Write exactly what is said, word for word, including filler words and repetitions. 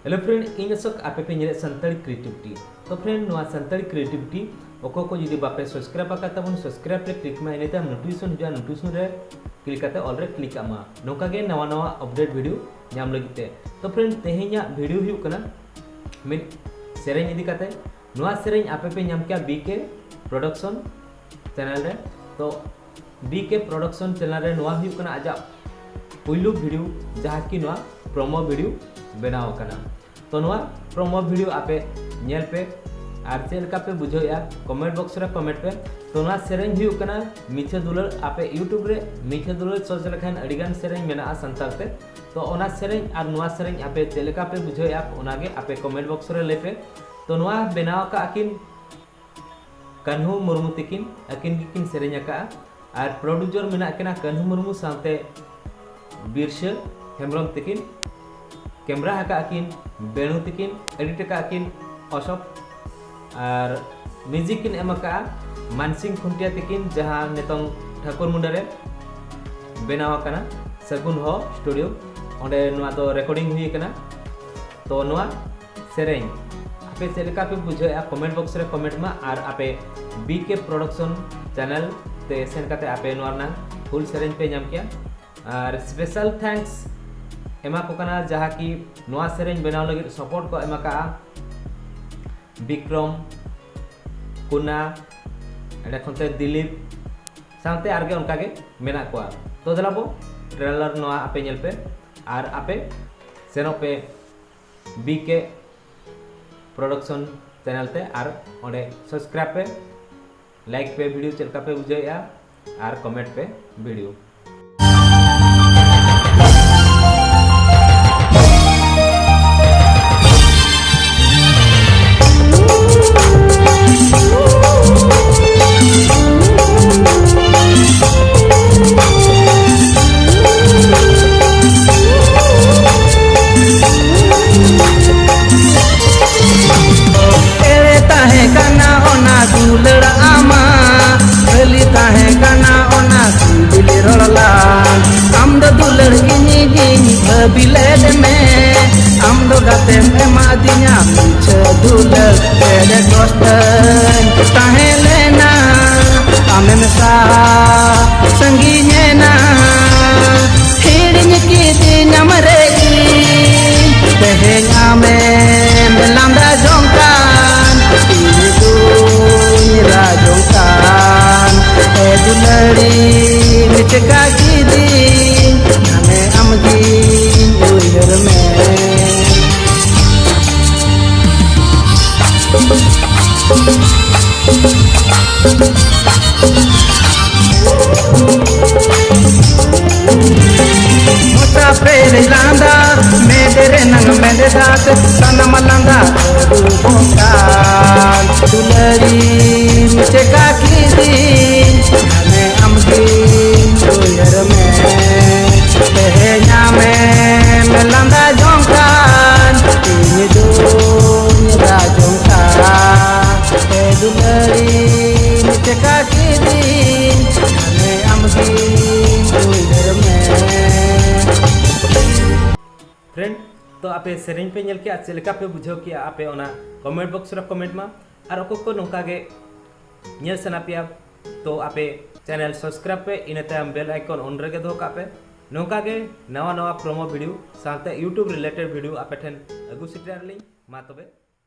Hello friend, ᱤᱧ ᱚᱥᱳᱠ, ᱟᱯᱮ ᱯᱮ ᱧᱮᱞᱮᱫ ᱥᱟᱱᱛᱟᱲᱤ ᱠᱨᱤᱭᱮᱴᱤᱵᱷᱤᱴᱤ᱾ ᱛᱚ friend, ᱱᱚᱣᱟ ᱥᱟᱱᱛᱟᱲᱤ ᱠᱨᱤᱭᱮᱴᱤᱵᱷᱤᱴᱤ ᱚᱠᱚᱭ ᱠᱚ ᱡᱩᱫᱤ ᱵᱟᱯᱮ ᱥᱟᱵᱥᱠᱨᱟᱭᱤᱵ ᱟᱠᱟᱫ ᱛᱟᱵᱚᱱ, ᱥᱟᱵᱥᱠᱨᱟᱭᱤᱵ ᱨᱮ ᱠᱞᱤᱠ ᱢᱟ, ᱤᱱᱟᱹ ᱛᱟᱭᱚᱢ ᱱᱳᱴᱤᱯᱷᱤᱠᱮᱥᱚᱱ ᱦᱤᱡᱩᱜᱼᱟ, ᱱᱳᱴᱤᱯᱷᱤᱠᱮᱥᱚᱱ ᱨᱮ ᱠᱞᱤᱠ ᱠᱟᱛᱮ ᱚᱞ ᱨᱮ ᱠᱞᱤᱠ ᱠᱟᱜ ᱢᱟ, ᱱᱚᱝᱠᱟ ᱜᱮ ᱱᱟᱣᱟ ᱱᱟᱣᱟ ᱟᱯᱰᱮᱴ ᱵᱷᱤᱰᱤᱭᱳ ᱧᱟᱢ ᱞᱟᱹᱜᱤᱫ ᱛᱮ᱾ ᱛᱚ friend, ᱛᱮᱦᱮᱧᱟᱜ ᱵᱷᱤᱰᱤᱭᱳ ᱦᱩᱭᱩᱜ ᱠᱟᱱᱟ ᱢᱤᱫ ᱥᱮᱨᱮᱧ ᱤᱫᱤ ᱠᱟᱛᱮ᱾ ᱱᱚᱣᱟ ᱥᱮᱨᱮᱧ ᱟᱯᱮ ᱯᱮ ᱧᱟᱢ ᱠᱮᱭᱟ ᱵᱤ ᱠᱮ ᱯᱨᱚᱰᱟᱠᱥᱚᱱ ᱪᱮᱱᱮᱞ ᱨᱮ᱾ ᱛᱚ ᱵᱤ ᱠᱮ ᱯᱨᱚᱰᱟᱠᱥᱚᱱ ᱪᱮᱱᱮᱞ ᱨᱮ ᱱᱚᱣᱟ ᱦᱩᱭᱩᱜ ᱠᱟᱱᱟ ᱟᱡᱟᱜ ᱯᱩᱭᱞᱩ ᱵᱷᱤᱰᱤᱭᱳ, ᱡᱟᱦᱟᱸ ᱠᱤ ᱱᱚᱣᱟ ᱯᱨᱳᱢᱳ ᱵᱷᱤᱰᱤᱭᱳ ᱵᱮᱱᱟᱣ ᱟᱠᱟᱱᱟ᱾ ᱛᱚ ᱱᱚᱣᱟ ᱯᱨᱳᱢᱳ ᱵᱷᱤᱰᱤᱭᱳ ᱟᱯᱮ ᱧᱮᱞ ᱯᱮ ᱟᱨ ᱪᱮᱫ ᱞᱮᱠᱟ ᱯᱮ ᱵᱩᱡᱷᱟᱹᱣᱮᱫᱼᱟ, ᱠᱚᱢᱮᱱᱴ ᱵᱚᱠᱥ ᱨᱮ ᱠᱚᱢᱮᱱᱴ ᱯᱮ᱾ ᱛᱚ ᱱᱚᱣᱟ ᱥᱮᱨᱮᱧ ᱦᱩᱭᱩᱜ ᱠᱟᱱᱟ ᱢᱤᱪᱷᱟᱹ ᱫᱩᱞᱟᱹᱲ᱾ ᱟᱯᱮ ᱭᱩᱴᱩᱵᱽ ᱨᱮ ᱢᱤᱪᱷᱟᱹ ᱫᱩᱞᱟᱹᱲ ᱥᱟᱨᱪ ᱞᱮᱠᱷᱟᱱ ᱟᱹᱰᱤᱜᱟᱱ ᱥᱮᱨᱮᱧ ᱢᱮᱱᱟᱜᱼᱟ ᱥᱟᱱᱛᱟᱲ ᱛᱮ᱾ ᱛᱚ ᱚᱱᱟ ᱥᱮᱨᱮᱧ ᱟᱨ ᱱᱚᱣᱟ ᱥᱮᱨᱮᱧ ᱟᱯᱮ ᱪᱮᱫ ᱞᱮᱠᱟ ᱯᱮ ᱵᱩᱡᱷᱟᱹᱣᱮᱫᱼᱟ, ᱚᱱᱟᱜᱮ ᱟᱯᱮ ᱠᱚᱢᱮᱱᱴ ᱵᱚᱠᱥ ᱨᱮ ᱞᱟᱹᱭ ᱯᱮ᱾ ᱛᱚ ᱱᱚᱣᱟ ᱵᱮᱱᱟᱣ ᱟᱠᱟᱫ ᱟᱹᱠᱤᱱ ᱠᱟᱹᱱᱦᱩ ᱢᱩᱨᱢᱩ ᱛᱤᱠᱤᱱ, ᱟᱹᱠᱤᱱ ᱜᱮᱠᱤᱱ ᱥᱮᱨᱮᱧ ᱟᱠᱟᱫᱼᱟ᱾ ᱟᱨ ᱯᱨᱚᱰᱭᱩᱥᱚᱨ ᱢᱮᱱᱟᱜ ᱠᱤᱱᱟ ᱠᱟᱹᱱᱦᱩ ᱢᱩᱨᱢᱩ ᱥᱟᱶᱛᱮ ᱵᱤᱨᱥᱟᱹ ᱦᱮᱢᱵᱨᱚᱢ ᱛᱤᱠᱤᱱ᱾ ᱠᱮᱢᱨᱟ ᱟᱠᱟᱫ ᱠᱤᱱ ᱵᱮᱬᱩ ᱛᱤᱠᱤᱱ, ᱮᱰᱤᱴ ᱟᱠᱟᱫ ᱠᱤᱱ ᱚᱥᱳᱠ, ᱟᱨ ᱢᱤᱣᱡᱤᱠ ᱠᱤᱱ ᱮᱢ ᱟᱠᱟᱫᱼᱟ ᱢᱟᱱᱥᱤᱝ ᱠᱷᱩᱱᱴᱤᱭᱟ ᱛᱤᱠᱤᱱ, ᱡᱟᱦᱟᱸ ᱱᱤᱛᱚᱝ ᱴᱷᱟᱹᱠᱩᱨ ᱢᱩᱸᱰᱟᱹ ᱨᱮ ᱵᱮᱱᱟᱣ ᱟᱠᱟᱱᱟ ᱥᱟᱹᱜᱩᱱ ᱦᱚ ᱥᱴᱩᱰᱤᱭᱳ, ᱚᱸᱰᱮ ᱱᱚᱣᱟ ᱫᱚ ᱨᱮᱠᱚᱨᱰᱤᱝ ᱦᱩᱭ ᱟᱠᱟᱱᱟ᱾ ᱛᱚ ᱱᱚᱣᱟ ᱥᱮᱨᱮᱧ ᱟᱯᱮ ᱪᱮᱫ ᱞᱮᱠᱟ ᱯᱮ ᱵᱩᱡᱷᱟᱹᱣᱮᱫᱼᱟ, ᱠᱚᱢᱮᱱᱴ ᱵᱚᱠᱥ ᱨᱮ ᱠᱚᱢᱮᱱᱴ ᱢᱟ, ᱟᱨ ᱟᱯᱮ ᱵᱤ ᱠᱮ ᱯᱨᱚᱰᱟᱠᱥᱚᱱ ᱪᱮᱱᱮᱞ ᱛᱮ ᱥᱮᱱ ᱠᱟᱛᱮ ᱟᱯᱮ ᱱᱚᱣᱟ ᱨᱮᱱᱟᱜ ᱯᱷᱩᱞ ᱥᱮᱨᱮᱧ ᱯᱮ ᱧᱟᱢ ᱠᱮᱭᱟ᱾ ᱟᱨ ᱥᱯᱮᱥᱟᱞ ᱛᱷᱮᱝᱠᱥ ᱮᱢᱟ ᱠᱚ ᱠᱟᱱᱟ, ᱡᱟᱦᱟᱸ ᱠᱤ ᱱᱚᱣᱟ ᱥᱮᱨᱮᱧ ᱵᱮᱱᱟᱣ ᱞᱟᱹᱜᱤᱫ ᱥᱟᱯᱳᱨᱴ ᱠᱚ ᱮᱢ ᱟᱠᱟᱫᱼᱟ ᱵᱤᱠᱨᱚᱢ, ᱠᱩᱱᱟ, ᱮᱸᱰᱮ ᱠᱷᱚᱱ ᱛᱮ ᱫᱤᱞᱤᱯ, ᱥᱟᱶᱛᱮ ᱟᱨᱜᱮ ᱚᱱᱠᱟ ᱜᱮ ᱢᱮᱱᱟᱜ ᱠᱚᱣᱟ᱾ ᱛᱚ ᱫᱮᱞᱟ ᱵᱚ ᱴᱨᱮᱞᱟᱨ ᱱᱚᱣᱟ ᱟᱯᱮ ᱧᱮᱞ ᱯᱮ ᱟᱨ ᱟᱯᱮ ᱥᱮᱱᱚᱜ ᱯᱮ ᱵᱤ ᱠᱮ ᱯᱨᱚᱰᱟᱠᱥᱚᱱ ᱪᱮᱱᱮᱞ ᱛᱮ ᱟᱨ ᱚᱸᱰᱮ ᱥᱟᱵᱥᱠᱨᱟᱭᱤᱵ ᱯᱮ, ᱞᱟᱭᱤᱠ ᱯᱮ, ᱵᱷᱤᱰᱤᱭᱳ ᱪᱮᱫ ᱞᱮᱠᱟ ᱯᱮ ᱵᱩᱡᱷᱟᱹᱣᱮᱫᱼᱟ ᱟᱨ ᱠᱚᱢᱮᱱᱴ ᱯᱮ ᱵᱷᱤᱰᱤᱭᱳ᱾ ᱮᱲᱮ ᱛᱟᱦᱮᱸ ᱠᱟᱱᱟ ᱚᱱᱟ ᱫᱩᱞᱟᱹᱲ ᱟᱢᱟ, ᱠᱷᱟᱹᱞᱤ ᱛᱟᱦᱮᱸ ᱠᱟᱱᱟ ᱚᱱᱟ ᱥᱤᱵᱤᱞ ᱨᱚᱲ ᱛᱤᱧᱟ ᱢᱤᱪᱷᱟᱹ ᱫᱩᱞᱟᱹᱲ ᱮᱲᱮ ᱠᱚᱥᱴᱚᱧ ᱛᱟᱦᱮᱸ ᱞᱮᱱᱟ, ᱟᱢᱮᱢ ᱥᱟᱦᱟ ᱥᱟᱺᱜᱤᱧᱮᱱᱟ᱾ ᱦᱤᱲᱤᱧ ᱠᱤᱫᱤᱧᱟᱢ ᱨᱮ ᱤᱧ, ᱛᱮᱦᱮᱧ ᱟᱢᱮᱢ ᱞᱟᱸᱫᱟ ᱡᱚᱝ ᱠᱟᱱ, ᱤᱧ ᱫᱩᱧ ᱨᱟᱜ ᱡᱚᱝ ᱠᱟᱱ᱾ ᱮ ᱫᱩᱞᱟᱹᱲᱤ ᱪᱮᱠᱟ ᱠᱤᱫᱤᱧ, ᱢᱟᱱᱮ ᱟᱢᱜᱤᱧ ᱩᱭᱦᱟᱹᱨ ᱢᱮ᱾ ᱢᱚᱪᱟ ᱯᱮᱨᱮᱡ ᱞᱟᱸᱫᱟ, ᱢᱮᱫ ᱨᱮᱱᱟᱝ ᱢᱮᱫ ᱫᱟᱜ, ᱥᱟᱱᱟᱢ ᱞᱟᱸᱫᱟ ᱩᱰᱩᱠᱚᱜ ᱠᱟᱱ᱾ ᱫᱩᱞᱟᱹᱲᱤᱢ ᱪᱮᱠᱟ ᱠᱤᱫᱤᱧ, ᱢᱟᱱᱮ ᱟᱢᱜᱤᱧ ᱩᱭᱦᱟᱹᱨ ᱢᱮ᱾ ᱛᱮᱦᱮᱧ ᱟᱢᱮᱢ ᱞᱟᱸᱫᱟ ᱡᱚᱝ ᱠᱟᱱ, ᱤᱧ ᱫᱩᱧ ᱨᱟᱜ ᱡᱚᱝ ᱠᱟᱱ᱾ ᱮ ᱫᱩᱞᱟᱹᱲᱤᱢ ᱪᱮᱠᱟ ᱠᱤᱫᱤᱧ, ᱢᱟᱱᱮ ᱟᱢᱜᱤᱧ ᱩᱭᱦᱟᱹᱨ ᱢᱮ᱾ ᱯᱷᱨᱮᱱᱰ, ᱛᱚ ᱟᱯᱮ ᱥᱮᱨᱮᱧ ᱯᱮ ᱧᱮᱞ ᱠᱮᱜᱼᱟ, ᱪᱮᱫ ᱞᱮᱠᱟ ᱯᱮ ᱵᱩᱡᱷᱟᱹᱣ ᱠᱮᱜᱼᱟ ᱟᱯᱮ, ᱚᱱᱟ ᱠᱚᱢᱮᱱᱴ ᱵᱚᱠᱥ ᱨᱮ ᱠᱚᱢᱮᱱᱴ ᱢᱟ᱾ ᱟᱨ ᱚᱠᱚᱭ ᱠᱚ ᱱᱚᱝᱠᱟ ᱜᱮ ᱧᱮᱞ ᱥᱟᱱᱟ ᱯᱮᱭᱟ, ᱛᱚ ᱟᱯᱮ ᱪᱮᱱᱮᱞ ᱥᱟᱵᱥᱠᱨᱟᱭᱤᱵ ᱯᱮ, ᱤᱱᱟᱹ ᱛᱟᱭᱚᱢ ᱵᱮᱞ ᱟᱭᱠᱚᱱ ᱚᱱ ᱨᱮᱜᱮ ᱫᱚᱦᱚ ᱠᱟᱜ ᱯᱮ᱾ ᱱᱚᱝᱠᱟ ᱜᱮ ᱱᱟᱣᱟ ᱱᱟᱣᱟ ᱯᱨᱳᱢᱳ ᱵᱷᱤᱰᱤᱭᱳ ᱥᱟᱶᱛᱮ YouTube ᱨᱤᱞᱮᱴᱮᱰ ᱵᱷᱤᱰᱤᱭᱳ ᱟᱯᱮ ᱴᱷᱮᱱ ᱟᱹᱜᱩ ᱥᱮᱴᱮᱨ ᱟᱞᱤᱧ᱾ ᱢᱟ ᱛᱚᱵᱮ᱾